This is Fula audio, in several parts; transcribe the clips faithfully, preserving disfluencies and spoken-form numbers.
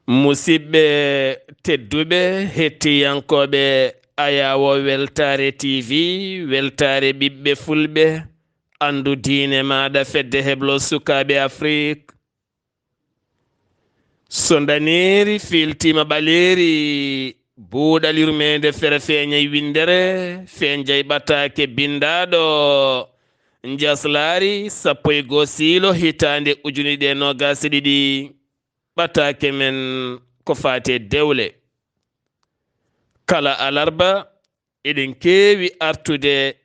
Musidɓe tedduɓe, hettiyankooɓe Ayaawo Weltaare T V, Weltaare ɓiɓɓe Fulɓe, anndu diine maaɗa, Fedde Heblo Sukaaɓe Afrik. So ndaneeri fiiltiima ɓaleeri, buuɗal yurmeende fere feeñay winndere, feeñjay ɓataake binndaaɗo, Njaslaari sappo e goo Siilo hitaande ujunere e noogaas e ɗiɗi. Ɓataake men ko faati e dewle. Kala alarba, eɗen keewi artude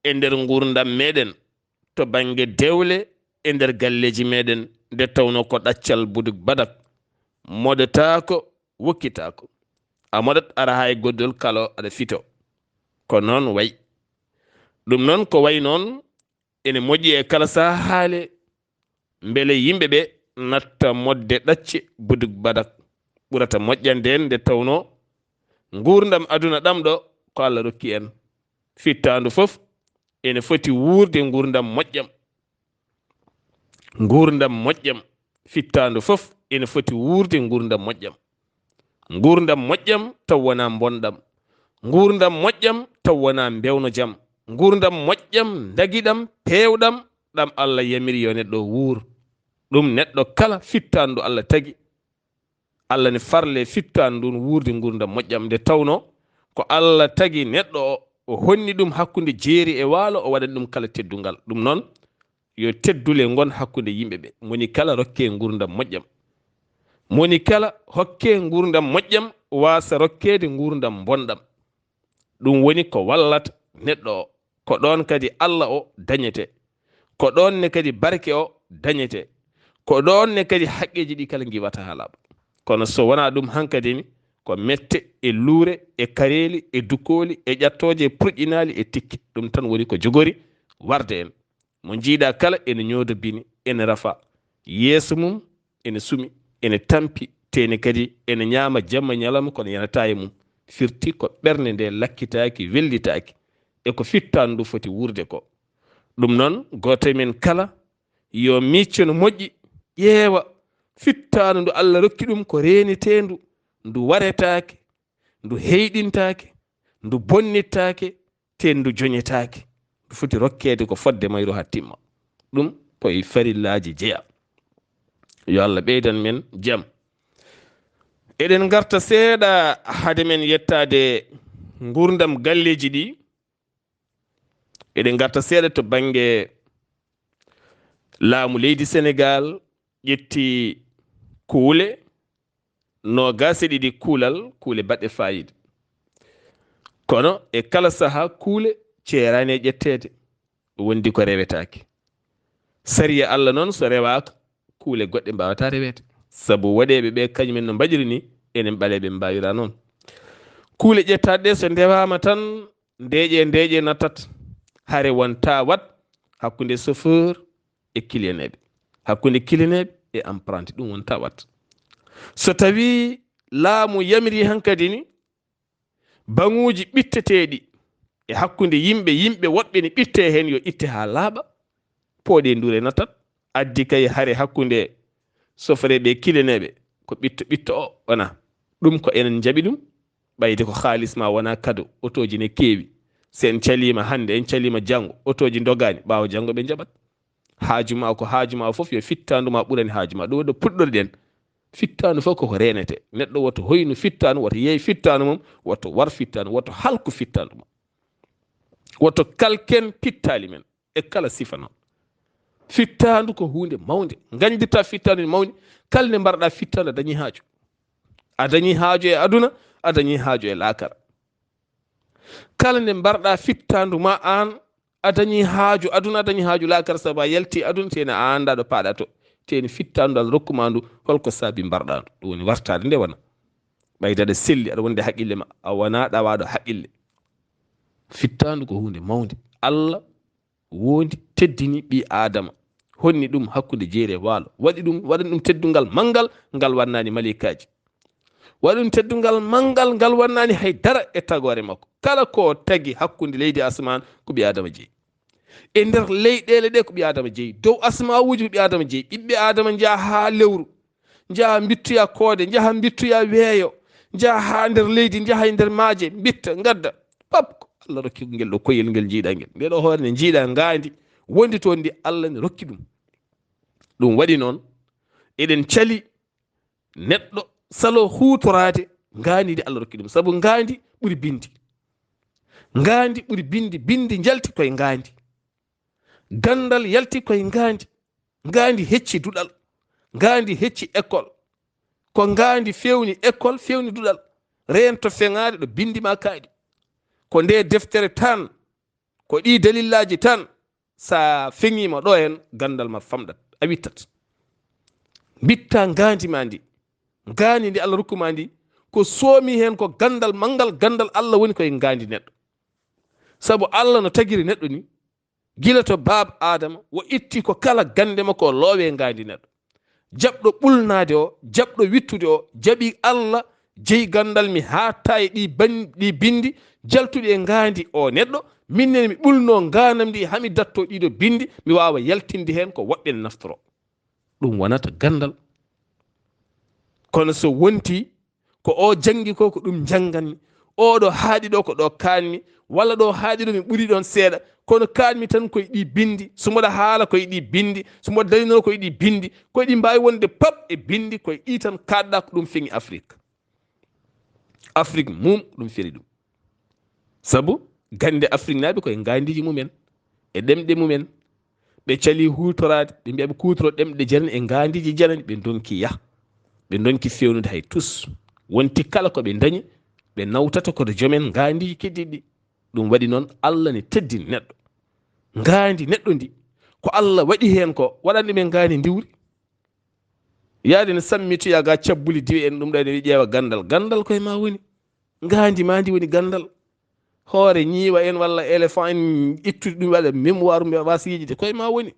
e nder nguurndam meɗen, to bannge dewle, e nder galleeji meɗen, nde tawnoo ko ɗaccal buduk badak, moɗataako, wokkitaako. A moɗat, ara haa e goddol kalo aɗa fito. Ko noon wayi. Ɗum noon ko wayi noon, ene moƴƴi e kala sahaa haale, mbele yimɓe ɓe natta moɗde ɗacce buduk badak. Ɓurata moƴƴande en nde tawnoo nguurndam aduna ɗam ɗo ko Allah rokki en. Fittaandu fof ene foti wuurde nguurndam moƴƴam. Nguurndam moƴƴam. Fittaandu fof ene foti wuurde nguurndam moƴƴam. Nguurndam moƴƴam taw wonaa mbonɗam. Nguurndam moƴƴam taw wonaa mbewnojam. Nguurndam moƴƴam, ndagiɗam, peewɗam, ɗam Allah yamiri yo neɗɗo wuur. Ɗum neɗɗo kala fittaandu Allah tagi. Allah ne farle fittaandu ndun wuurde nguurndam moƴƴam nde tawnoo ko Allah tagi neɗɗo o, o honni ɗum hakkunde jeeri e waalo, o waɗani ɗum kala teddungal. Ɗum noon, yo teddule ngon hakkunde yimɓe ɓe. Moni kala rokke nguurndam moƴƴam. Moni kala hokke nguurndam moƴƴam, waasa rokkeede nguurndam mbonɗam. Ɗum woni ko wallata neɗɗo o. Ko ɗoon kadi Allah o dañete. Ko ɗoon ne kadi barke o dañete. Ko ɗoon ne kadi haqqeeji ɗi kala ngiwata haa laaɓa. Kono so wonaa ɗum hankadi ni, ko mette e luure e kareeli e dukooli e ƴattooje e purƴinaali e tikki. Ɗum tan woni ko jogori warde en. Mo njiiɗa kala ene ñoodo bini, ene rafa. Yeeso mum ene sumi, ene tampi, te ene kadi ene ñaama jamma ñalawma, kono yanata e mum. Firti ko ɓernde nde lakkitaaki, wellitaaki, e ko fittaandu ndu foti wuurde ko. Ɗum noon, gooto e men kala yo miicco no moƴƴi, ƴeewa fittaandu ndu Allah rokki ɗum ko reeneteendu, ndu waretaake, ndu heyɗintaake, ndu bonnittaake, te ndu joñetaake. Ndu foti rokkeede ko fodde mayru haa timma. Ɗum ko e farillaaji jeya. Yo Allah ɓeydan men jam. Eɗen ngarta seeɗa hade men yettaade nguurndam galleeji ɗi. Eɗen ngarta seeɗa to bannge laamu leydi Senegaal, ƴetti kuule noogaas e ɗiɗi kuulal, kuule baɗɗe faayiida. Kono e kala sahaa, kuule ceeraani e ƴetteede, wondi ko rewetaake. Sariya Allah noon, so rewaaka, kuule goɗɗe mbaawataa reweede. Sabu waɗeeɓe ɓe, kañum en no mbaɗiri ni, enen ɓaleeɓe en mbaawira noon. Kuule ƴettaaɗe ɗe, so ndewaama tan, ndeeƴe ndeeƴe nattat. Hare wonta wat hakkunde chauffeur e kiliyaneeɓe, hakkunde kiliyaneeɓe e apprenti, ɗum wonta wat. So tawii laamu yamiri hankadi ni, baŋuuji ɓitteteeɗi e hakkunde yimɓe, yimɓe woɗɓe ne ɓitte heen, yo itte haa laaɓa, pooɗe nduure nattat. Addi kay hare hakkunde sofreeɓe e kiliyaneeɓe, ko ɓitto ɓitto o wona. Ɗum ko enen njaɓi ɗum, ɓayde ko haalis ma wona kado, otooji ne keewi. So en caliima hannde, en caliima janngo, otooji ndogaani, ɓaawo janngo ɓe njaɓat. Haaju ma ko haaju ma fof, yo fittaandu ma ɓurani haaju ma. Ɗum waɗi ɗo puɗɗorɗen. Fittaandu fof koko reenete. Neɗɗo woto hoynu fittaandu, woto yeey fittaandu mum, woto war fittaandu, woto halku fittaandu mum. Woto kalken pittaali men e kala sifa noon. Fittaandu ko huunde mawnde. Ngañdirta fittaandu ne mawni. Kala nde mbarɗa fittaandu, a dañi haaju. A dañi haaju e aduna, a dañi haaju e laakara. Kala nde mbarɗa fittaandu ma aan, a dañi haaju aduna, a dañi haaju laakara, sabu a yalti aduna, te ene a annda ɗo paaɗa to. Te ene fittaandu Allah rokku ma ndu, holko saabi mbarɗa ndu? Ɗum woni wartaade nde wona. Ɓayde aɗa selli, aɗa wondi haqqille ma, a wona ɗawaaɗo haqqille. Fittaandu ko huunde mawnde. Allah wondi, teddini ɓii Aadama, honni ɗum hakkunde jeeri e waalo, waɗi ɗum, waɗani ɗum teddungal manngal ngal wannaani maleykaaji. Waɗi ɗum teddungal manngal ngal wannaani hay dara e tagoore makko. Kala ko tagi hakkunde leydi e asamaan ko ɓii Aadama jeyi. E nder leyɗeele ɗe ko ɓii Aadama jeyi. Dow asamawuuji ko ɓii Aadama jeyi. Ɓiɓɓe Aadama njaha haa lewru. njaha mbittoya koode, njaha mbittoya weeyo, njaha haa nder leydi, njaha e nder maaje, mbitta, ngadda. Pap, ko Allah rokki ngel ɗo koyel ngel njiiɗa ngel. Nde ɗo hoore nde njiiɗa ngaandi wondi toon ndi Allah ne rokki ɗum. Ɗum waɗi noon, eɗen cali neɗɗo salo huutoraade ngaandi ndi Allah rokki ɗum. Sabu ngaandi ɓuri binndi. Ngaandi ɓuri binndi, binndi njalti koye ngaandi. Ganndal yalti koye ngaandi. Ngaandi hecci duɗal. Ngaandi hecci école. Ko ngaandi feewni école, feewni duɗal. Reento feŋaade ɗo binndi ma kaaɗi. Ko nde deftere tan, ko ɗi dalillaaji tan, sa feŋiima ɗo heen, ganndal ma famɗat, a wittat. Mbitta ngaandi ma ndi. Ngaandi ndi Allah rokku ma ndi, ko soomi heen ko ganndal manngal, ganndal Allah woni koye ngaandi neɗɗo. Sabu Allah no tagiri neɗɗo ni, gila to baaba Aadama, o itti ko kala gannde makko o loowe ngaandi neɗɗo. Jaɓɗo ɓulnaade o, jaɓɗo wittude o, jaɓi Allah jeyi ganndal mi haatta e ɗi ban-, ɗi binndi jaltuɗi e ngaandi o neɗɗo, min nene mi ɓulno ngaanam ndi haa mi datto ɗiɗo binndi, mi waawa yaltinde heen ko woɓɓe ne naftoro. Ɗum wonata ganndal. Kono so wonti ko o janngi ko, ko ɗum njannganmi, oɗo haaɗi ɗo ko ɗo kaanmi, walla ɗo haaɗi ɗo mi ɓuri ɗon seeɗa, kono kaanmi tan koye ɗi binndi, so mboɗa haala koye ɗi binndi, so mboɗa darinoro koye ɗi binndi, koye ɗi mbaawi wonde pap e binndi, koye ɗi tan kaaɗɗa ko ɗum feŋi Afrik. Afrik mum ɗum feli ɗum. Sabu gannde Afriknaaɓe koye ngaandiiji mumen, e ɗemɗe mumen. Ɓe cali huutoraade, ɓe mbiya ɓe kuutoro ɗemɗe janani e ngaandiiji janani, ɓe ndonki yah. Ɓe ndonki feewnude hay tus. Wonti kala ko ɓe ndañi, ɓe nawtata koto jomen ngaandiiji keddiiɗi ɗi. Ɗum waɗi noon, Allah ne teddini neɗɗo. Ngaandi neɗɗo ndi, ko Allah waɗi heen ko, waɗani ɗumen ngaandi ndiwri. Yaade ne sammitoya ga cabbuli diwe en, ɗum ɗo ene ƴeewa ganndal. Ganndal koye ma woni. Ngaandi ma ndi woni ganndal. Hoore ñiiwa en walla éléphant en ittude ɗum waɗa mémoire, mbiya wasa yejide koye ma woni.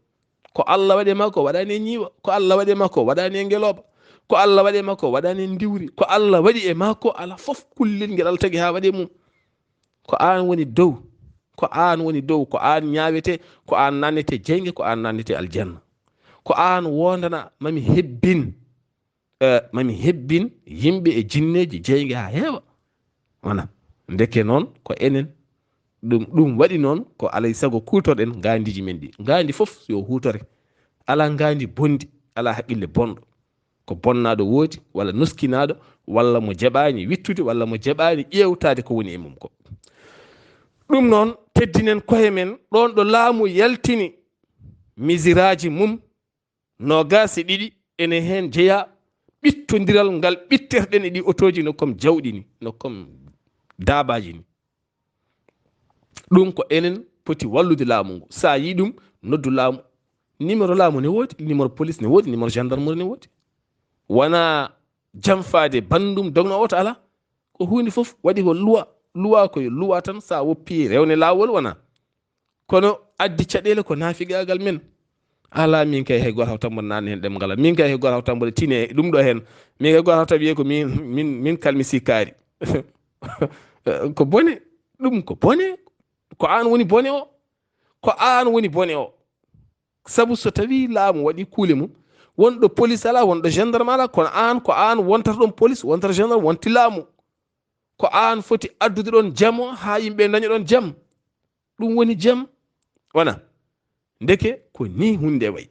Ko Allah waɗi e ma ko waɗani e ñiiwa. Ko Allah waɗi e ma ko waɗani e ngelooba. Ko Allah waɗi e ma ko waɗani e ndiwri. Ko Allah waɗi e ma ko ala fof kullel ngel Allah tagi haa waɗi e mum. Ko aan woni dow. Ko aan woni dow. Ko aan ñaawete. Ko aan nannete jeynge. Ko aan nannete aljanna. Ko aan wondana mami hebbin. Eh, mami hebbin yimɓe e jinneeji jeynge haa heewa. Wona. Ndeke noon ko enen. Ɗum, ɗum waɗi noon ko alay sago kuutorɗen ngaandiiji men ɗi. Ngaandi fof yo huutore. Alaa ngaandi bonndi, alaa haqqille bonɗo. Ko bonnaaɗo woodi, walla nuskinaaɗo, walla mo jaɓaani wittude, walla mo jaɓaani ƴeewtaade ko woni e mum ko. Ɗum noon, teddinen koye men, ɗoon ɗo laamu yaltini misiraaji mum, noogaas e ɗiɗi, ene heen jeyaa ɓittondiral ngal ɓitterɗen e ɗi otooji no comme jawɗi ni, no comme daabaaji ni. Ɗum ko enen poti wallude laamu ngu. So a yii ɗum, noddu laamu. Numéro laamu ne woodi, numéro police ne woodi, numéro gendarmerie ne woodi. Wona jamfaade banndum dogno oto alaa. Ko huunde fof waɗi ko luwa. Luwa ko yo luwa tan, so a woppi rewne laawol wona. Kono addi caɗeele ko naafigaagal men. Alaa, min kay hay gooto hawtan mboɗo naatna heen ɗemngal am. Min kay hay gooto hawtan mboɗo tine ɗum ɗo heen. Min kay gooto hawtan wiye ko min, min, min kalmi sikkaari. Ko bone. Ɗum ko bone. Ko aan woni bone o. Ko aan woni bone o. Sabu so tawii laamu waɗi kuule mum, wonɗo police alaa, wonɗo gendarme alaa, kono aan, ko aan wontata ɗoon police, wontata gendarme, wonti laamu. Ko aan foti addude ɗoon jam o haa yimɓe ndaña ɗoon jam. Ɗum woni jam. Wona. Ndeke ko nii huunde wayi.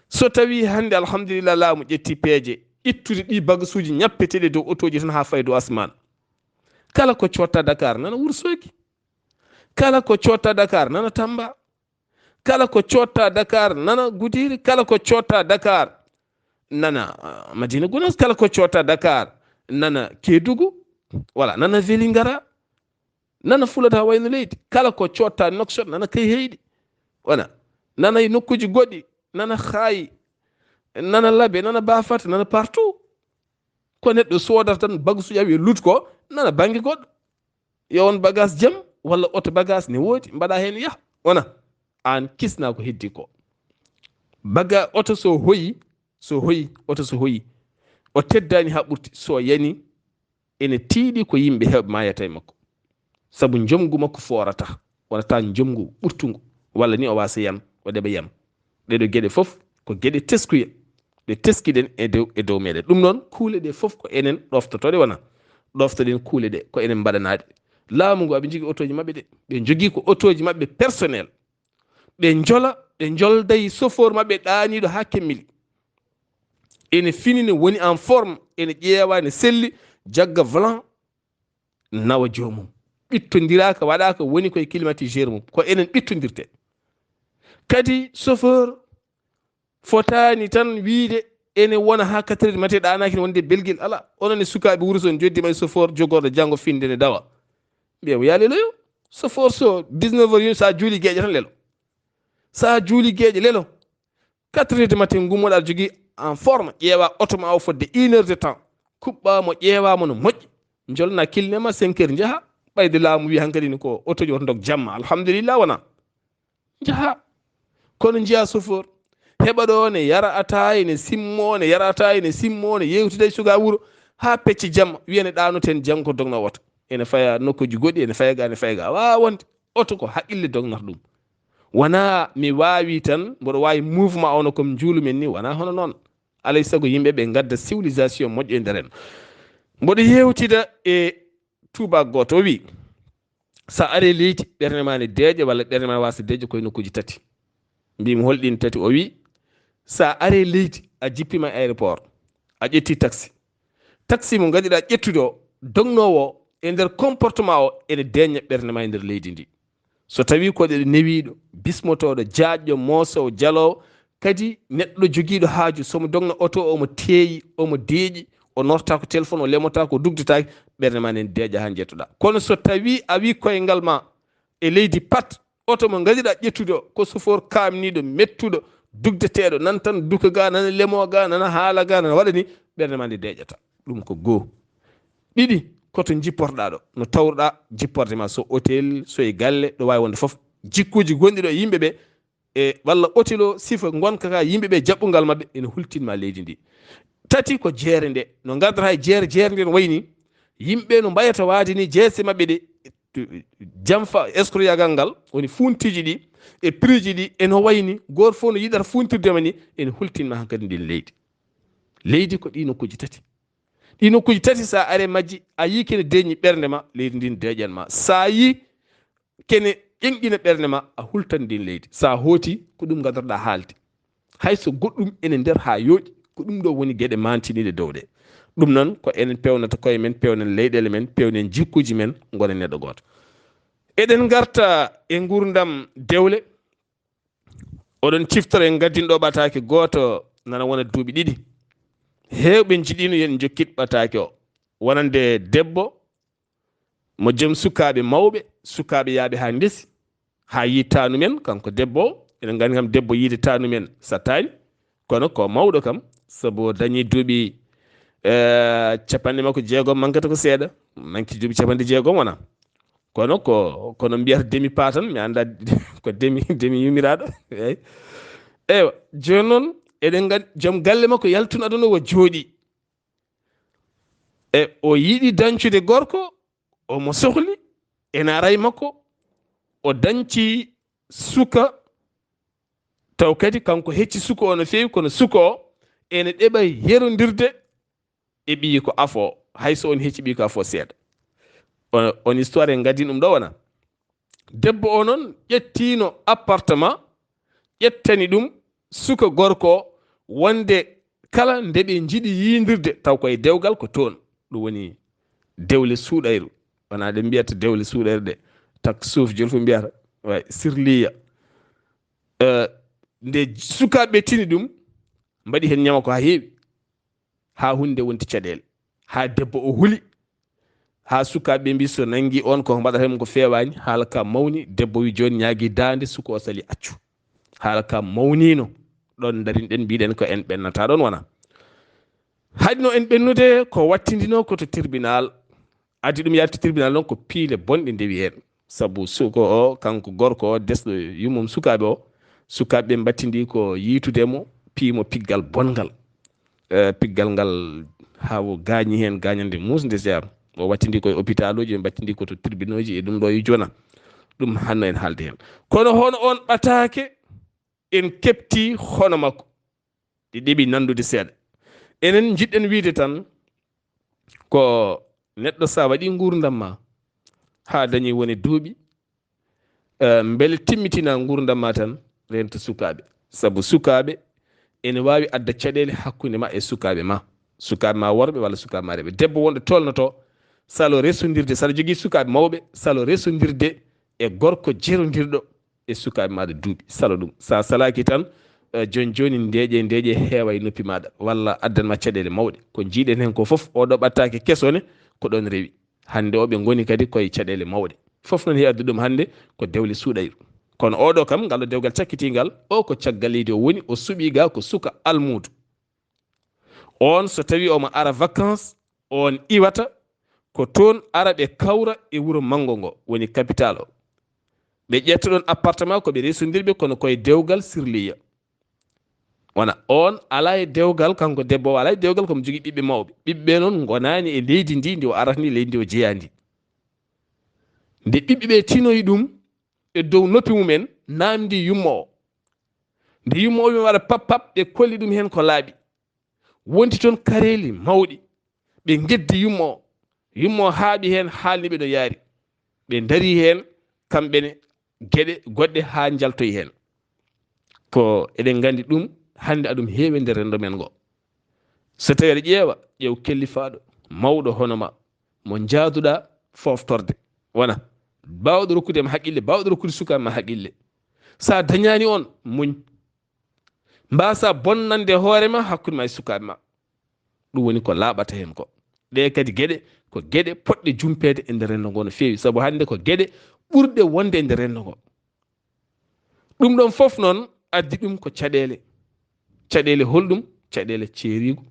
So tawii hannde, alhamdulillah, laamu ƴetti peeje, ittude ɗii bagasuuji ñappeteeɗi dow otooji tan haa fayi dow asmaan. Kala ko cotta Dakar nana Wuro Soogi. Kala ko cotta Dakar nana Tamba. Kala ko cotta Dakar nana Gudiri. Kala ko cotta Dakar nana, ah, Madina Gunaas. Kala ko cotta Dakar nana Kedugu. Voilà, nana Velingara. Nana Fulata wayno leydi. Kala ko cotta Nouakchott nana Kayhayɗi. Voilà. Nana e nokkuuji goɗɗi. Nana Xaayi. Nana Labe, nana Bafata, nana partout. Ko neɗɗo soodata tan bagasuuji awi e lutko, nana bannge goɗɗo. Yo won bagage jam, walla oto bagage ne woodi, mbaɗa heen yaha. Wona, aan kisna ko heddi ko. Baga oto so hoyi, so hoyi, oto so hoyi, o teddaani haa ɓurti, so yani, ene tiiɗi ko yimɓe heewɓe maayata e makko. Sabu njomngu makko foorata, wonata njomngu ɓurtungu, walla ni o waasa yan, o ɗeɓa yan. Ɗeɗo geɗe fof ko geɗe teskuye. Ɗe teskiɗen e dow, e dow meɗen. Ɗum noon, kuule ɗe fof ko enen ɗoftotooɗe wona. Ɗoftoɗen kuule ɗe, ko enen mbaɗanaaɗe. Laamu ngu, aɓe njogii otooji maɓɓe ɗe. Ɓe njogii ko otooji maɓɓe personnel. Ɓe njola, ɓe njolday sofoor maɓɓe ɗaaniiɗo haa kemmili. Ene fini, ne woni en forme, ene ƴeewa, ne selli, jagga volant, nawa joomum. Ɓittondiraaka, waɗaaka, woni koye climatiseur mum. Ko enen ɓittondirte. Kadi sofoor fotaani tan wiide ene wona haa quatre heures du matin ɗaanaaki ne wonde belgel. Alaa. Onon e sukaaɓe wuro so on njoddiima e sofoor jogorɗo janngo finde ne dawa. Mbiya mo, "Yaa leloyo." Sofoor so dix-neuf heures yoni, so a juuli geeƴe tan lelo. So a juuli geeƴe lelo. Quatre heures du matin, ngummoɗaa aɗa jogii en forme, ƴeewa oto ma o fodde une heure de temps. Kuɓɓaa mo, ƴeewa mo no moƴƴi. Njolna kilne ma cinq heures njaha. Ɓayde laamu wi hankadi ni ko otoji woto ndog jamma. Alhamdulillah wona. Njaha. Kono njiya sofoor. Heɓa ɗo ne yara ataaya, ne simmo, ne yara ataaya, ne simmo, ne yewtida e suka wuro. Haa pecce jamma, wiya ne ɗaanoten janngo ko dogna oto. Ene faya nokkuuji goɗɗi, ene faya ga, ene faya ga. Waawa wonde. Oto ko haqqille dognata ɗum. Wona mi waawi tan, mboɗo waawi mouvement ono comme njuulumen ni, wona hono noon. Alay sago yimɓe ɓe ngadda civilisation moƴƴo e nder en. Mboɗo yewtida e tubaak gooto, o wi, "Sa are leydi, ɓernde ma ne deeƴa walla ɓernde ma wasa deeƴa koye nokkuuji tati." Mbimi, "Holɗin tati?" O wi, "Sa are leydi, a jippima aéroport, a ƴetti taxi. Taxi mo ngaɗiɗa ƴettude o, dognoowo o, e nder comportement o, ene deeƴna ɓernde ma e nder leydi ndi. So tawi ko ɗeɗo newiiɗo, bismotooɗo, jaajɗo, moosoowo, jaloowo, kadi neɗɗo jogiiɗo haaju, so mo dogna oto, omo teeyi, omo deeƴi, o norta ko téléphone, o lemota ko dugdataake, ɓernde ma nden deeƴa haa njettoɗa. Kono so tawi a wi koyngal ma e leydi pat, oto mo ngaɗiɗa ƴettude o, ko sofoor kaamniiɗo, mettuɗo, dugdeteeɗo, nan tan duka ga, nana lemo ga, nana haala ga, nana waɗa ni, ɓernde ma nde deeƴata." Ɗum ko goo. Ɗiɗi, ko to jipporɗa ɗo, no tawruɗa jipporde ma, so hôtel, so e galle, ɗo waawi wonde fof. Jikkuuji gonɗi ɗo e yimɓe ɓe, e walla hôtel o, sifa ngonka ka yimɓe ɓe, jaɓɓungal maɓɓe ene hultinma leydi ndi. Tati ko jeere nde, no ngardata e jeere, jeere nde no wayi ni, yimɓe no mbayata waade ni jeese maɓɓe ɗe, jamfa escroyagal ngal, woni fuuntiiji ɗi, e prix ji ɗi, e no wayi ni, gooto fof no yiɗata fuuntirde ma ni, ene hultinma hankadi ndin leydi. Leydi ko ɗi nokkuuji tati. Ɗi nokkuuji tati, sa are majji, a yii kene deeƴni ɓernde ma, leydi ndin deeƴan ma. Sa yii kene ƴenƴina ɓernde ma, a hultan ndin leydi. Sa hooti, ko ɗum ngadorɗa haalde. Hay so goɗɗum ene nder haa yooɗi, ko ɗum ɗo woni geɗe mantiniiɗe dow ɗe. Ɗum noon, ko enen pewnata koye men, pewnen leyɗeele men, pewnen jikkuuji men, ngonen neɗɗo gooto. Eɗen ngarta e nguurndam dewle. Oɗon ciftora en ngaddin ɗo ɓataake gooto nana wona duuɓi ɗiɗi. Heewɓe njiɗino yen njokkit ɓataake o. Wonande debbo mo joom sukaaɓe mawɓe, sukaaɓe yaaɓe haa ndesi, haa yii taanu men, kanko debbo o. Eɗen nganndi kam debbo yiide taanu men sattaani, kono ko mawɗo kam, sabu o dañi duuɓi, eh, capanɗe makko jeegom, mankata ko seeɗa, manki duuɓi capanɗe jeegom wona. Kono ko, kono mbiyata demi pa tan, mi annda ko demi, demi yummiraɗo. Eyyi. Eywa, jooni noon eɗen nganndi joom galle makko yaltuno aduna o jooɗi. E o yiɗi dañcude gorko, omo sohli, ene ara e makko, o dañci suka, taw kadi kanko hecci suka o no feewi, kono suka o ene ɗeɓa yerondirde e ɓiyi ko afo, hay so on hecci ɓiyi ko afo seeɗa. On, on histoire en ngadin ɗum ɗo wona. Debbo o noon ƴettino appartement, ƴettani ɗum suka gorko o, wonde kala nde ɓe njiɗi yiindirde, taw koye dewgal ko toon. Ɗum woni dewle suuɗayru. Wona ɗe mbiyata dewle suuɗayru ɗe, tak suuf jolfu mbiyata, way, sirliya. Eh, nde sukaaɓe tini ɗum, mbaɗi heen ñama ko haa heewi, haa huunde wonti caɗeele, haa debbo o huli, haa sukaaɓe mbi so nanngi on ko mbaɗata heen ko feewaani, haala ka mawni, debbo wi jooni ñaagi daande, suka o sali accu. Haala ka mawnino, ɗon ndarinɗen mbiɗen ko en ɓennata ɗon wona. Haɗino en ɓennude ko wattindino ko to tribunal. Addi ɗum yalti tribunal noon ko piile bonɗe ndewi heen. Sabu suka o, kanko gorko o, desɗo yummum sukaaɓe o, sukaaɓe ɓe mbattindi ko yiitude mo, piyi mo piggal bonngal. Eh, piggal ngal haa o gaañi heen gaañande muusnde, jeyaa. O wattindi ko e hôpital uji, ɓe mbattindi ko to tribunal uji e ɗum ɗo e jona. Ɗum hanno en haalde heen. Kono hono on ɓataake, en keɓti hono makko. ɗi ɗeɓi nandude seeɗa. Enen njiɗɗen wiide tan ko neɗɗo sa waɗi nguurndam ma haa dañi woni duuɓi, eh, mbele timmitina nguurndam ma tan rento sukaaɓe. Sabu sukaaɓe ene waawi adda caɗeele hakkunde ma e sukaaɓe ma. Sukaaɓe ma worɓe walla sukaaɓe ma rewɓe. Debbo wonɗo tolnoto salo resondirde, saɗa jogii sukaaɓe mawɓe, salo resondirde e gorko jerondirɗo e sukaaɓe maɗa duuɓi. Salo ɗum. Sa salaaki tan, eh, joni joni ndeeƴe, ndeeƴe heewa e noppi maɗa, walla addan ma caɗeele mawɗe. Ko jiiɗen hen ko fof, oɗo ɓattaake keso ne, ko ɗon rewi. Hannde o ɓe ngoni kadi koye caɗeele mawɗe. Fof noon heɓi addu ɗum hannde ko dewle suuɗayru. Kono oɗo kam, ngal ɗo dewgal cakkitingal, o ko caggal leydi o woni, o suɓi ga ko suka almuudo. On so tawi omo ara vacances, on iwata ko toon ara ɓe kawra e wuro manngo ngo, woni capital o. Ɓe ƴetta ɗon appartement ko ɓe resondirɓe kono koye dewgal sirliya. Wona on ala e dewgal, kanko debbo o ala e dewgal, komo jogii ɓiɓɓe mawɓe. Ɓiɓɓe noon ngonaani e leydi ndi, ndi o arata ndi, leydi ndi o jeyaa ndi. Nde ɓiɓɓe ɓe tinoyi ɗum e dow noppi mumen, naamndi yumma o. Nde yumma o ɓe waɗa pap pap, ɓe kolli ɗum heen ko laaɓi. Wonti toon kareeli mawɗi. Ɓe ngeddi yumma o. Yumma o haaɓi heen, haalni ɓe no yaari. Ɓe ndarii heen, kamɓe ne, geɗe goɗɗe haa njaltoyi heen. Ko eɗen nganndi ɗum, hannde aɗum heewi e nder renndo men ngo. So tawii aɗa ƴeewa, ƴeew kellifaaɗo, mawɗo hono ma, mo njaaduɗaa fooftorde. Wona baawɗo rokkude ma haqqille, baawɗo rokkude sukaaɓe ma haqqille. So a dañaani on, muñ. Mbaasa bonnande hoore ma hakkunde ma e sukaaɓe ma. Ɗum woni ko laaɓata heen ko. Ɗe kadi geɗe, ko geɗe poɗɗe jumpeede e nder renndo ngo no feewi. Sabu hannde ko geɗe ɓurɗe wonde e nder renndo ngo. Ɗum ɗon fof noon addi ɗum ko caɗeele. Caɗeele holɗum? Caɗeele ceeriigu,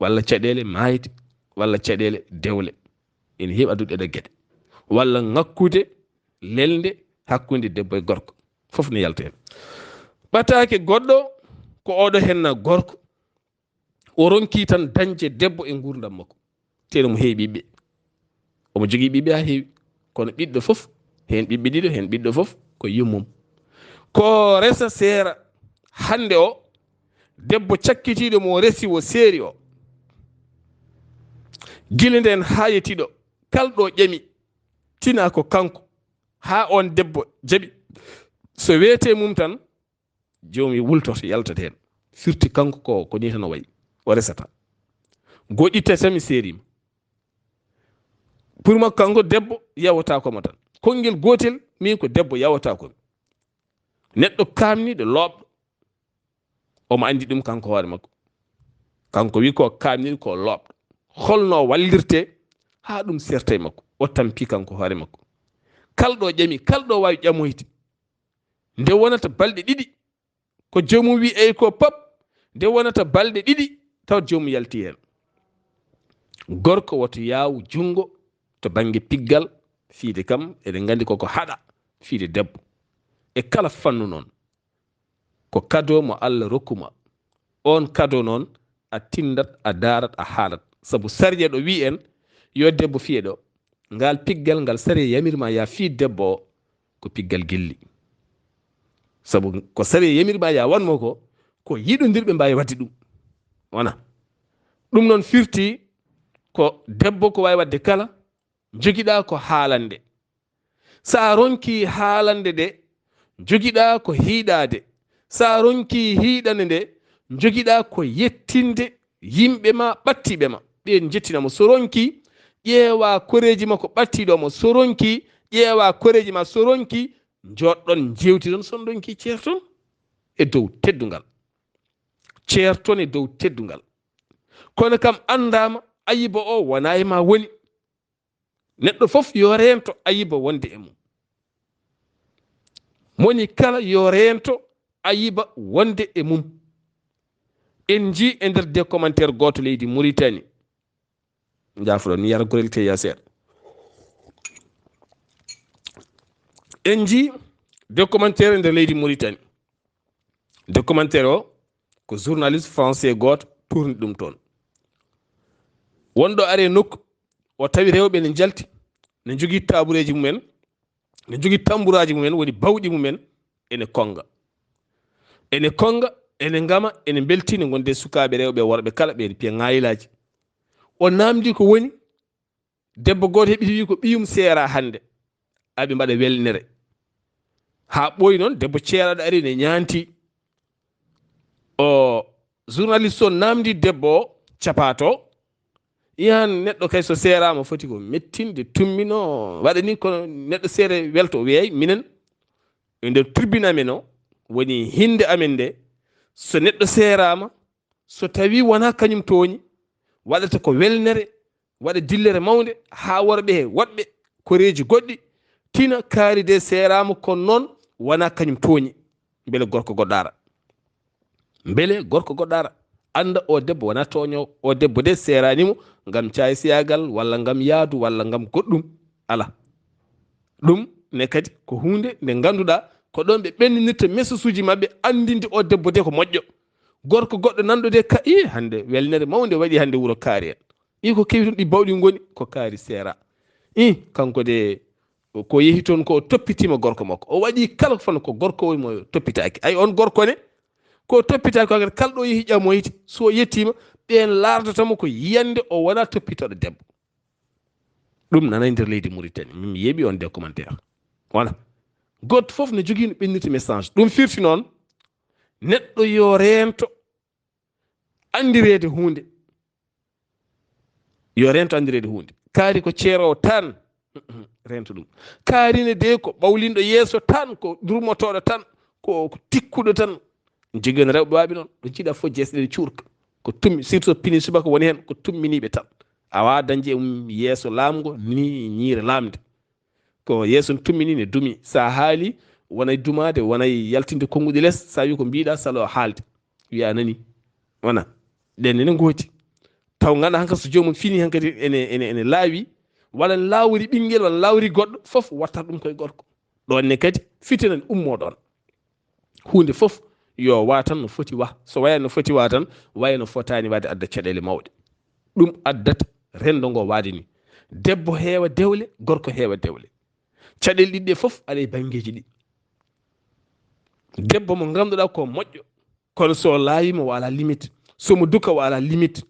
walla caɗeele maayde, walla caɗeele dewle. Ene heewi addude ɗe geɗe. Walla ŋakkude lelnde hakkunde debbo e gorko. Fof ne yalta heen. Ɓataake goɗɗo ko oɗo henna gorko. O ronki tan dañde debbo e nguurndam makko. Teno mo heewi ɓiɓɓe. Omo jogii ɓiɓɓe haa heewi. Kono ɓiɗɗo fof, heen ɓiɓɓe ɗiɗo, heen ɓiɗɗo fof, ko yummum. Ko resa seera. Hannde o, debbo cakkitiiɗo mo resi o seeri o. Gila ndeen haa yettiɗo, kalɗo ƴami, tina ko kanko, haa oon debbo jaɓi. So weetee mum tan, joomum wultoto, yaltoto heen. Firti kanko ko, ko nii tan o wayi, o resata. Goɗɗitte tan mi seeriima. Pour makko kanko debbo yawataako mo tan. Konngel gootel, min ko debbo yawataako mi. Neɗɗo kaamniiɗo, looɓɗo. Omo anndi ɗum kanko hoore makko. Kanko wi ko kaamniiɗo, ko looɓɗo. Holno wallirte haa ɗum serta e makko? O tampi kanko hoore makko. Kalɗo ƴami, kalɗo waawi ƴamoyde. Nde wonata balɗe ɗiɗi, ko joomum wi eyi ko pop, nde wonata balɗe ɗiɗi, tawa joomum yalti heen. Gorko woto yaawu junngo to bannge piggal, fiide kam, eɗen nganndi koko haɗa fiide debbo. E kala fannu noon, ko kado mo Allah rokkuma. On kado noon, a tindat, a daarat, a haalat. Sabu sariya ɗo wi en, yo debbo fiye ɗo. Ngal piggal ngal sariya yamirma ya fii debbo o, ko piggal gilli. Sabu ko sariya yamirma ya wanmo ko, ko yiɗondirɓe mbaawi waɗde ɗum. Wona. Ɗum noon firti ko debbo ko waawi waɗde kala, jogiɗaa ko haalande. So a ronkii haalande nde, jogiɗaa ko hiiɗaade. So a ronkii hiiɗande nde, jogiɗaa ko yettinde yimɓe ma, ɓattiiɓe ma. Ɓeen njettina mo. So ronkii, ƴeewa koreeji makko ɓattiiɗo mo. So ronkii, ƴeewa koreeji ma. So ronkii, njooɗɗon, njeewtiɗon. So on ronkii, ceerton e dow teddungal. Ceerton e dow teddungal. Kono kam anndaama, ayiba o wonaa e ma woni. Neɗɗo fof yo reento ayiba wonde e mum. Moni kala yo reento ayiba wonde e mum. En njii e nder de commentaire gooto leydi Mauritanie. Njaafoɗon, mi yara gorel te ya seeɗa. En njii de commentaire e nder leydi Mauritanie. De commentaire o, ko journaliste français gooto tourni ɗum toon. Wonɗo ari e nokku, o tawi rewɓe ne njalti, ne njogii taabureeji mumen, ne njogii tamburaaji mumen, woni bawɗi mumen, ene konnga. Ene konnga, ene ngama, ene mbeltini, gonde sukaaɓe rewɓe e worɓe kala, ɓe ene piya ŋaayilaaji. O naamndi ko woni, debbo gooto heɓi wi ko ɓiyum seera hannde. Aɓe mbaɗa welnere. Haa ɓooyi noon, debbo ceeraaɗo ari ne ñaanti. O journaliste o naamndi debbo o, capaato. Yan neɗɗo kay so seeraama foti ko mettinde, tummino, waɗa ni kono neɗɗo seere welto. O wiyay minen e nder tribune amen o, woni hinnde amen nde, so neɗɗo seeraama, so tawi wonaa kañum tooñi, waɗata ko welnere, waɗa dillere mawnde haa worɓe he woɗɓe koreeji goɗɗi tina kaari de seeraama, kono noon wonaa kañum tooñi. Mbele gorko goɗɗo ara? Mbele gorko goɗɗo ara? Annda o debbo wonaa tooñoowo. O debbo de seeraani mo ngam caay-siyaagal walla ngam yaadu walla ngam goɗɗum. Alaa. Ɗum ne kadi ko huunde nde ngannduɗaa ko ɗoon ɓe ɓenninirta message uji maɓɓe, anndinde o debbo de ko moƴƴo. Gorko goɗɗo nanɗo de ka, ii, hannde welnere mawnde waɗi hannde wuro kaari en. Ii, ko kewi toon ɗi bawɗi ngoni, ko kaari seera. Ii, kanko de ko yehi toon ko o toppitiima gorko makko. O waɗi kala ko fano ko gorko woni mo toppitaaki. Ay, on gorko ne, ko toppitaaki ko, kala ɗo yehi ƴamoyte, so yettiima, ɓeen laardata mo ko yiyannde o wonaa toppitooɗo debbo. Ɗum nanay nder leydi Mauritanie. Min mi yeeɓi on de commentaire. Voilà. Gooto fof no jogii no ɓennirta message. Ɗum firti noon, neɗɗo yo reento anndireede huunde. Yo reento anndireede huunde. Kaari ko ceeroowo tan reento ɗum. Kaari ne de ko ɓawlinɗo yeeso tan, ko durmotooɗo tan, ko, ko tikkuɗo tan. Jogii on rewɓe waaɓi noon, ɗo jiiɗa fof jeesɗe ɗe cuurka. Ko tummi, surtout pini subaka woni heen, ko tumminiiɓe tan. A waawaa dañde e mum yeeso laamngo, ni ñiire laamnde. Ko yeeso no tummini ne dumi. Sa haali, wonay dumaade, wonay yaltinde konnguɗi les, sa wi ko mbiɗa, salo haalde. Wiya a nani. Wona. Ɗen ne ngooti. Taw ngannduɗaa hankadi so joomum fini hankadi ene, ene, ene laawi, walla ne laawori ɓinngel, walla laawori goɗɗo, fof wattata ɗum koye gorko. Ɗon ne kadi fitina ne ummoo ɗon. Huunde fof yo wa tan no foti wa. So waya no foti wa tan, waya no fotaani waade adda caɗeele mawɗe. Ɗum addata renndo ngo waade ni. Debbo heewa dewle, gorko heewa dewle. Caɗeele ɗiɗi ɗe fof aɗa e banngeeji ɗi. Debbo mo ngannduɗaa ko moƴƴo, kono so laawiima o alaa limite. So mo duka o alaa limite.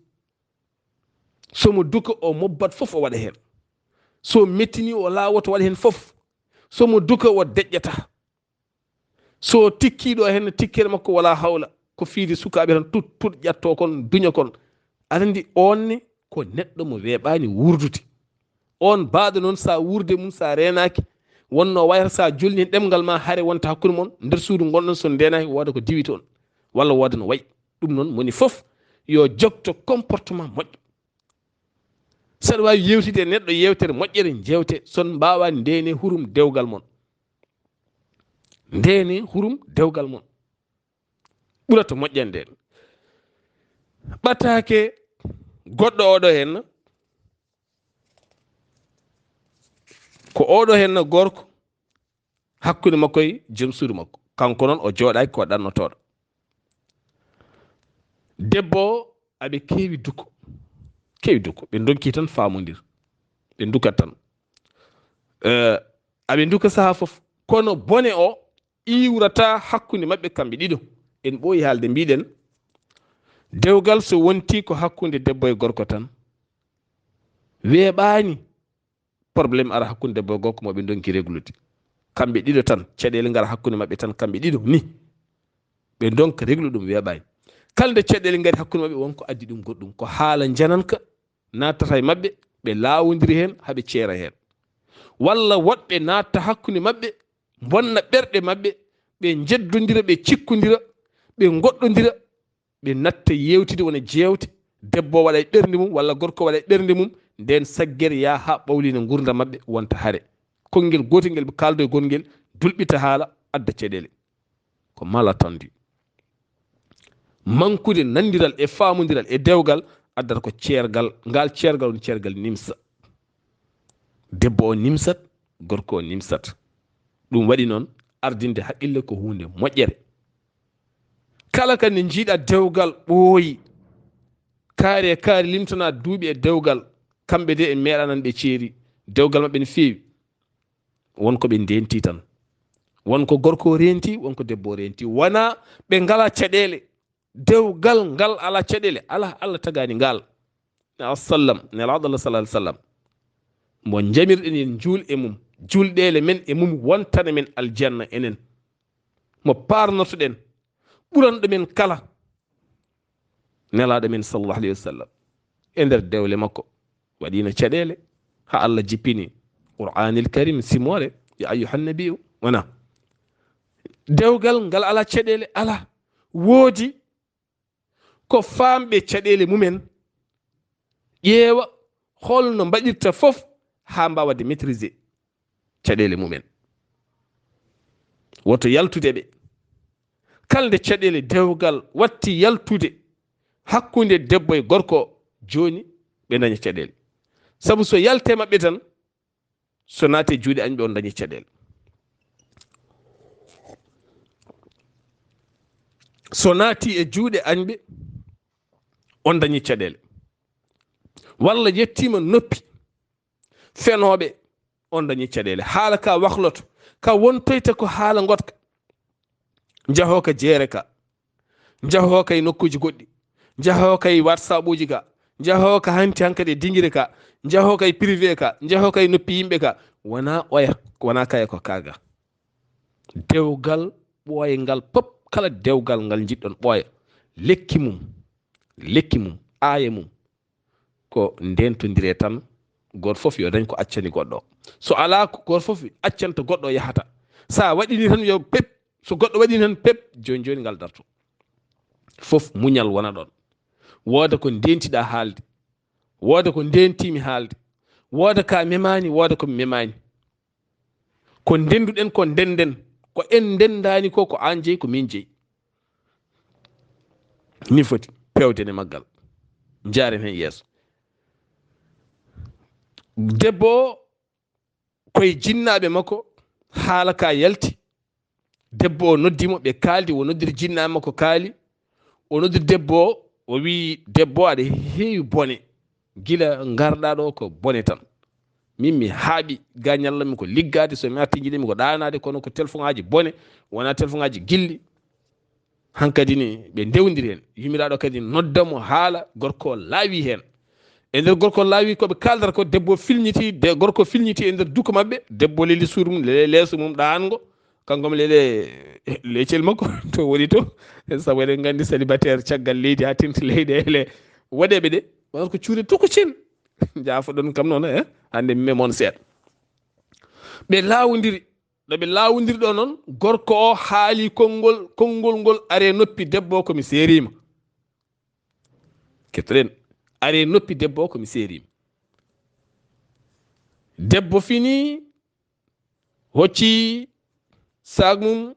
So mo duka o mobbat fof o waɗa heen. So mettini o laawoto waɗa heen fof. So mo duka o deƴƴata. So tikkiiɗo heen tikkere makko wala hawla. Ko fiide sukaaɓe tan tut, tut ƴatto kon, duña kon. Aɗa anndi on ne ko neɗɗo mo weeɓaani wuurdude. On baaɗo noon sa wuurde mum sa reenaaki, wonno wayata sa jolni heen ɗemngal ma hare wonta hakkunde mon, nder suudu ngonɗon so ndeenaaki wooda ko diwi toon, walla wooda no wayi. Ɗum noon moni fof yo jogto comportement moƴƴo. Saɗa waawi yeewtide e neɗɗo yeewtere moƴƴere njeewte, son mbaawaani ndeene hurum dewgal mon. Ndeene hurum dewgal mon. Ɓurata moƴƴande en. Ɓataake goɗɗo oɗo heen, ko oɗo heen gorko hakkunde makko e joom suudu makko. Kanko noon o jooɗaaki ko ɗannotooɗo. Debbo o aɓe keewi duko. Keewi duko. Ɓe ndonki tan faamondir. Ɓe ndukat tan. Eh, aɓe nduka sahaa fof. Kono bone o iwrata hakkunde maɓɓe kamɓe ɗiɗo. En ɓooyi haalde mbiɗen, dewgal so wonti ko hakkunde debbo e gorko tan, weeɓaani problème ara hakkunde debbo e gorko mo ɓe ndonki reglude. Kamɓe ɗiɗo tan, caɗeele ngara hakkunde maɓɓe tan kamɓe ɗiɗo ni. Ɓe ndonka reglu ɗum weeɓaani. Kala nde caɗeele ngari hakkunde maɓɓe won ko addi ɗum goɗɗum. Ko haala njananka nattata e maɓɓe, ɓe laawondiri heen, haa ɓe ceera heen. Walla woɗɓe natta hakkunde maɓɓe, bonna ɓerɗe maɓɓe, ɓe njeddondira, ɓe cikkondira, ɓe ngoɗɗondira, ɓe natta yeewtide wona jeewte, debbo waɗa e ɓernde mum, walla gorko waɗa e ɓernde mum, nden saggere yaha haa ɓawlina nguurndam maɓɓe, wonta hare. Konngel gootel ngel ɓe kaaldo e gonngel, dulɓita haala, adda caɗeele. Ko malentendu. Mankude nanndiral e faamondiral e dewgal addata ko ceergal, ngal ceergal woni ceergal nimsa. Debbo o nimsat, gorko o nimsat. Ɗum waɗi noon, ardinde haqqille ko huunde moƴƴere. Kala kadi nde njiiɗa dewgal ɓooyi, kaari e kaari limtana duuɓi e dewgal, kamɓe de en meeɗaa nande ɓe ceeri, dewgal maɓɓe ne feewi. Won ko ɓe ndenti tan. Won ko gorko o renti, won ko debbo o renti. Wona ɓe ngala caɗeele. dewgal ngal alaa caɗeele, alaa, Allah tagaani ngal. Ne a sallam, Nelaaɗo Allah sallallahu alaihi wasallam. Mo jamirɗen en juul e mum, juulɗeele men e mum wontana men aljanna enen. Mo paarnotoɗen, ɓuranɗo men kala. Nelaaɗo men sallallahu alaihi wasallam. E nder dewle makko, waɗiino caɗeele, haa Allah jippini Qur'aanil Karim simoore, ya ayyuhan nabiyyu, wona. Dewgal ngal alaa caɗeele, alaa. Woodi ko faamɓe caɗeele mumen, ƴeewa holno mbaɗirta fof haa mbaawa de maîtriser caɗeele mumen. Woto yaltude ɓe. Kala nde caɗeele dewgal watti yaltude hakkunde debbo e gorko, jooni ɓe daña caɗeele. Sabu so yalti e maɓɓe tan, so naati e juuɗe añɓe, on dañi caɗeele. So naati e juuɗe añɓe, on dañi caɗeele. Walla yettiima noppi fenooɓe, on dañi caɗeele. Haala ka wakloto, ka wontoyta ko haala ngoɗka. Njahoo ka jeere ka, njahoo ka e nokkuuji goɗɗi, njahoo ka e WhatsApp-uji ka, njahoo ka hanti hankadi e dingire ka, njahoo ka e privé ka, njahoo ka e noppi yimɓe ka. Wonaa oya, wonaa kaya ko kaaga. Dewgal ɓooye ngal pop, kala dewgal ngal njiɗɗon ɓooya, lekki mum, lekki mum, aaye mum, ko ndentondire tan, gooto fof yo dañ ko accani goɗɗo. So alaa ko gooto fof accanta goɗɗo yahata. So a waɗini tan yo pep, so goɗɗo waɗini tan pep, jooni jooni ngal darto. Fof muñal wona ɗon. Wooda ko ndentiɗaa haalde, wooda ko ndentiimi haalde, wooda ka memaani, wooda ko mi memaani. Ko ndenduɗen, ko ndenden, ko en ndendaani ko, ko aan jeyi, ko min jeyi. Min foti pewden e maggal, njaaren heen yeeso. Debbo o, koye jinnaaɓe makko, haala ka yalti. Debbo o noddi mo, ɓe kaaldi, o noddiri jinnaaɓe makko, kaali. O noddiri debbo o, o wii, "Debbo, aɗa heewi bone. Gila ngarɗaa ɗo ko bone tan. Min mi haaɓi, ga ñalla mi ko liggaade, so mi arti njiɗi mi ko ɗaanaade, kono ko telefoŋaaji bone, wonaa telefoŋaaji gilli." Hankadi ni ɓe ndewndiri heen. Yumiraaɗo kadi nodda mo haala, gorko o laawi heen. E nder gorko laawi ko ɓe kaaldata ko, debbo filñiti, de gorko filñiti e nder duko maɓɓe, debbo leli suudu mum, leli leeso mum ɗaango, kanko mo leli leecel makko to woni to, sabu eɗen nganndi célibataire caggal leydi haa tinti leyɗeele waɗeeɓe ɗe, wonata ko cuuɗe tokocen, njaafoɗon kam noon, eh, hannde mi memon seeɗa. Ɓe laawondiri, ɗo ɓe laawondiri ɗo noon, gorko o haali konngol, konngol ngol are noppi debbo o, ko mi seeriima. Kettoɗen, are noppi debbo o, ko mi seeriima. Debbo fini, hocci saak mum,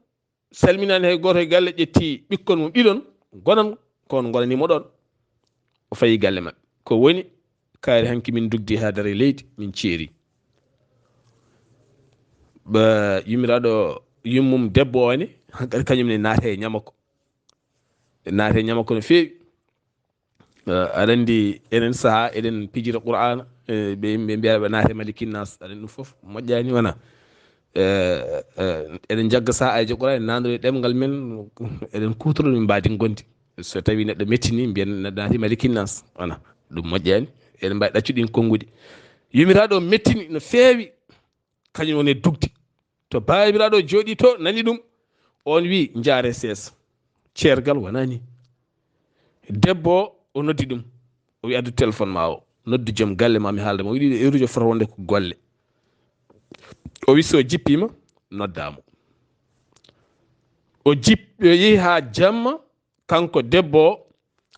salminaani hay gooto e galle, ƴetti ɓikkon mum ɗiɗon, gonan ko on ngonani mo ɗon. O fayi galle maɓɓe. Ko woni, kaari hanki min ndugdi haa dara e leydi, min ceeri. Ba yumiraaɗo yummum debbo o ne, hankadi kañum ne naata e ñamako. Naata e ñamako no feewi. Eh, aɗa anndi enen sahaa eɗen pijira Qur'aana, eh, ɓe, ɓe mbiya ɓe naate Malikin Nas, aɗa anndi ɗum fof moƴƴaani wona. Eh, eh, eɗen njagga sahaa ay jaggoraa, en naandori ɗemngal men, eɗen kuutora min mbaadi ngondi. So tawi neɗɗo mettini, mbiyen neɗɗo naati Malikin Nas, wona. Ɗum moƴƴaani. Eɗen mbaawi ɗaccude ɗin konnguɗi. Yumiraaɗo o mettini no feewi, kañum woni e dugde. To baabiraaɗo o jooɗii to, nani ɗum, on wii, "Njaare sees." Ceergal wonaa ni. Debbo o, o noddi ɗum. O wii, "Addu téléphone ma o. Noddu joom galle ma, mi haalda mo." O wiɗi ɗo heure uji o fota wonde ko golle. O wii, "So jippiima, noddaa mo." O jip-, o yehi haa jamma, kanko debbo o,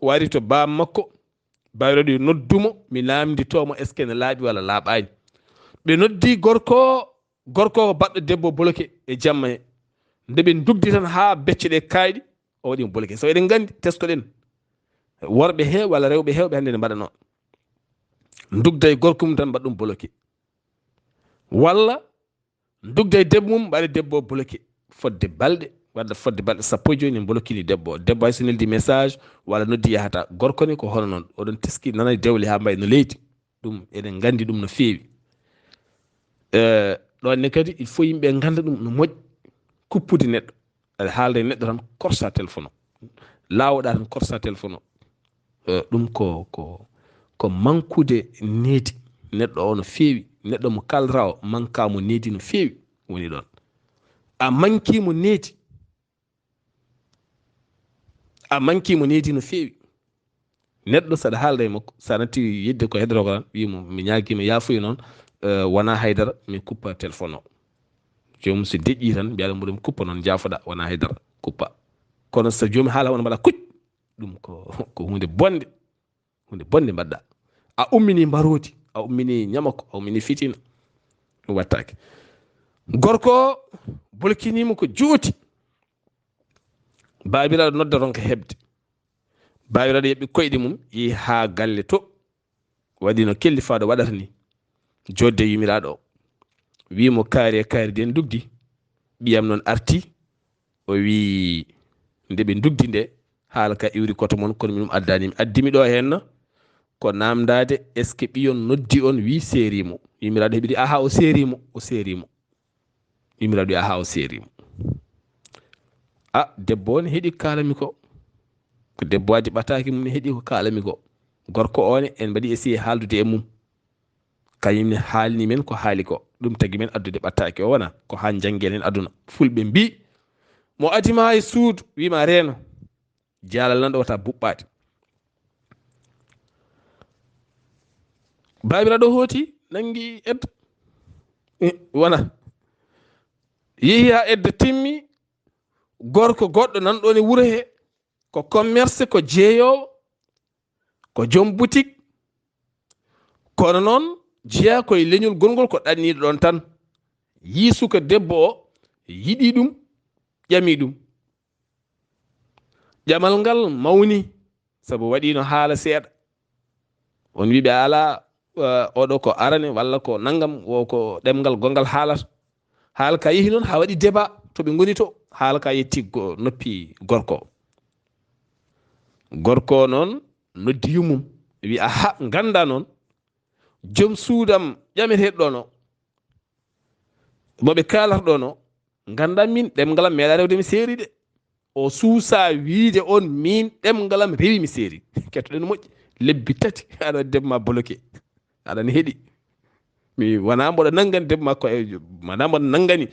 o ari to baaba makko. Baabiraaɗo noddu mo, mi naamnditoo mo, est-ce que ne laaɓi walla laaɓaani? Ɓe noddi gorko o, gorko o ko baɗɗo debbo o bloqué e jamma he. Nde ɓe ndugdi tan haa becce ɗe kayɗi, o waɗi mo bloqué. So eɗen nganndi, teskoɗen. Worɓe heewɓe walla rewɓe heewɓe hannde ne mbaɗa noon. Ndugda e gorko mum tan mbaɗa ɗum bloqué. Walla ndugda e debbo mum, mbaɗa debbo o bloqué. Fodde balɗe, wadda fodde balɗe sappo e joy ne bloquini debbo o. Debbo hay so neldi message walla noddi yahata. Gorko ne ko hono noon. Oɗon teski nana dewle haa mbayi no leydi. Ɗum eɗen nganndi ɗum no feewi. Eh, ɗon ne kadi, il faut yimɓe ngannda ɗum no moƴƴi. Kuppude neɗɗo. Aɗa haalda e neɗɗo tan, korsa téléphone o. Laawoɗaa tan korsa téléphone o. Eh, ɗum ko, ko, ko mankude needi. Neɗɗo o no feewi. Neɗɗo mo kaalata o manka mo needi no feewi woni ɗon. A manki mo needi. A manki mo needi no feewi. Neɗɗo saɗa haalda e makko, sa natti yedde ko hedoro ko tan, wiimo, "Mi ñaagima yaafuya noon, eh, wona haydara, mi kuppa téléphone o." Joomum so deƴƴi tan, mbiyaɗa mboɗo mi kuppa noon, jaafoɗa, wona haydara, kuppa. Kono so joomum haala wona mbaɗa kuc, ɗum ko, ko huunde bonde. Huunde bonde mbaɗɗa. A ummini mbaroodi, a ummini ñamako, a ummini fitina. Ɗum wattaake. Gorko o bolkinimo ko juuti. Baabiraaɗo nodda ronka heɓde. Baabiraaɗo yeɓɓi koyɗe mum, yehi haa galle to. Waɗi no kellifaaɗo waɗata ni. Jodde yumiraaɗo o. Wiimo, "Kaari e kaari den ndugdi." Ɓiyam noon arti. O wii, nde ɓe ndugdi nde, haala ka iwri koto mon, kono minum addani mi. Addi mi ɗo henna, ko namdaade, est-ce que ɓiyon noddi on, wii seeri mo. Yumiraaɗo heɓidi, aha, o seeri mo, o seeri mo. Yumiraaɗo wi, aha, o seeri mo. A, debbo on heɗi ko kaalami ko. Ko debbo addi ɓataaki mum ne heɗi ko kaalami ko. Gorko o ne, en mbaɗi essayé haaldude e mum. Kañum ne haalni men ko haali ko. Ɗum tagi men addude ɓataake o wona ko haa njanngen en aduna. Fulɓe mbii, "Mo adima e suudu, wiima reeno." Jaalal nan ɗo wata buɓɓaade. Baabiraaɗo hooti, nangi edda. Eh, wona. Yehi haa edda timmi, gorko goɗɗo nan ɗon e wuro he, ko commerce, ko jeeyoowo, ko joom boutique, kono noon jeyaa ko e leñol gongol, ko ɗanniiɗo ɗon tan. Yii suka debbo o, yiɗi ɗum, ƴami ɗum. Ƴamal ngal mawni, sabu waɗiino haala seeɗa. On wiɓe alaa, eh, oɗo ko arane walla ko nangam, wo ko ɗemngal gongal haalata. Haala ka yehi noon haa waɗi débat to ɓe ngoni to. Haala ka yetti go-, noppi gorko o. Gorko o noon noddi yummum, wi, "Aha, ngannda noon, joom suudam ƴameteeɗo ɗon o, mo ɓe kaalata ɗon o, ngannda min ɗemngal am meeɗa rewde mi seeri de." O suusa wiide on, "Min ɗemngal am rewi mi seeri." Kettoɗen moƴƴi. Lebbi tati, aɗa waɗi debbo ma bloqué. Aɗa ne heɗi. Mi wona mboɗo nanngani debbo ma ko e, wona mboɗo nanngani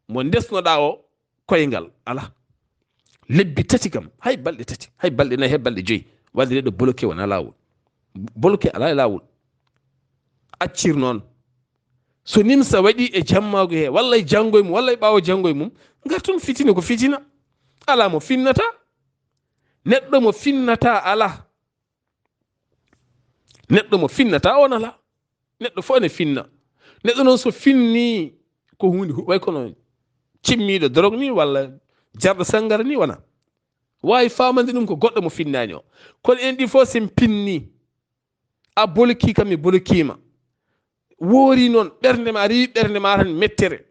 mo ndesnoɗa o koyngal. Ala. Lebbi tati kam, hay balɗe tati, hay balɗe nayi, hay balɗe joyi. Wadde ɗo bloqué wona laawol. Bloqué ala e laawol. Accir noon. So nimsa waɗi e jammaagu he, walla e janngo e mum, walla e ɓaawo janngo e mum, ngartun fitina ko fitina. Alaa mo finnata. Neɗɗo mo finnata alaa. Neɗɗo mo finnata on alaa. Neɗɗo fof ene finna. Neɗɗo noon so finni ko huunde hu-, way kono cimmiiɗo dorog ni walla jarɗo sanngara ni wona. Waawi faamande ɗum ko goɗɗo mo finnaani o. Kono en ɗi fof sen pinni. A bolki kam, mi bolkiima. Woori noon, ɓernde ma, rewi ɓernde ma tan mettere.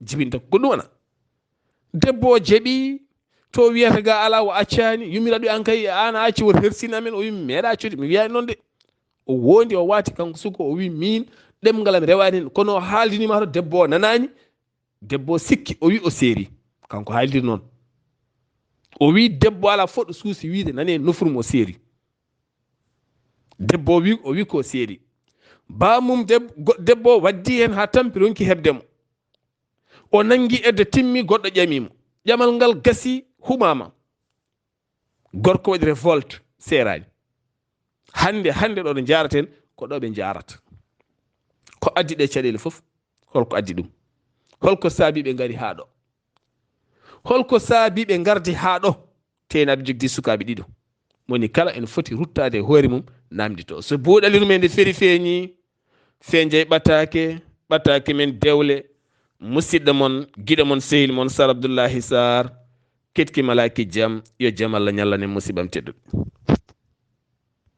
Jibinta ko ɗum wona. Debbo o jaɓi, to wiyata ga alaa o accaani, yummiraɗo an kay, an a acci, woto hersin amen, o wi, "Mi meeɗa accude, mi wiyaani noon de." O wondi, o waati kanko suko, o wi, "Min, ɗemngal am rewaani heen." Kono o haaldini ma to debbo o nanaani, debbo o sikki, o wi o seeri. Kanko haaldiri noon. O wi debbo alaa fof ɗo suusi wiide nane nofru mo seeri. Debbo o wi, o wi ko seeri. Baamum deb-, go-, debbo o waddi heen haa tampi, ronki heɓde mo. O nanngi edda timmi, goɗɗo ƴami mo. Ƴamal ngal gasi, huɓaama. Gorko waɗi révolte, seeraani. Hannde, hannde ɗo ɗo njaaraten, ko ɗo ɓe njaarata. Ko addi ɗe caɗeele fof, holko addi ɗum? Holko saabi ɓe ngari haa ɗo? Holko saabi ɓe ngardi haa ɗo? Teenaɓe jogdi sukaaɓe ɗiɗo. Moni kala ene foti ruttaade e hoore mum, namdito. So buuɗali ɗum e nde feri feeñi, fenjay ɓataake, ɓataake men dewle, musidɗo mon, giɗo mon, sehil mon, Sar Abdullahi Sar, ketki malaaki jam, yo jam Allah ñallanen musiɓam tedduɗo.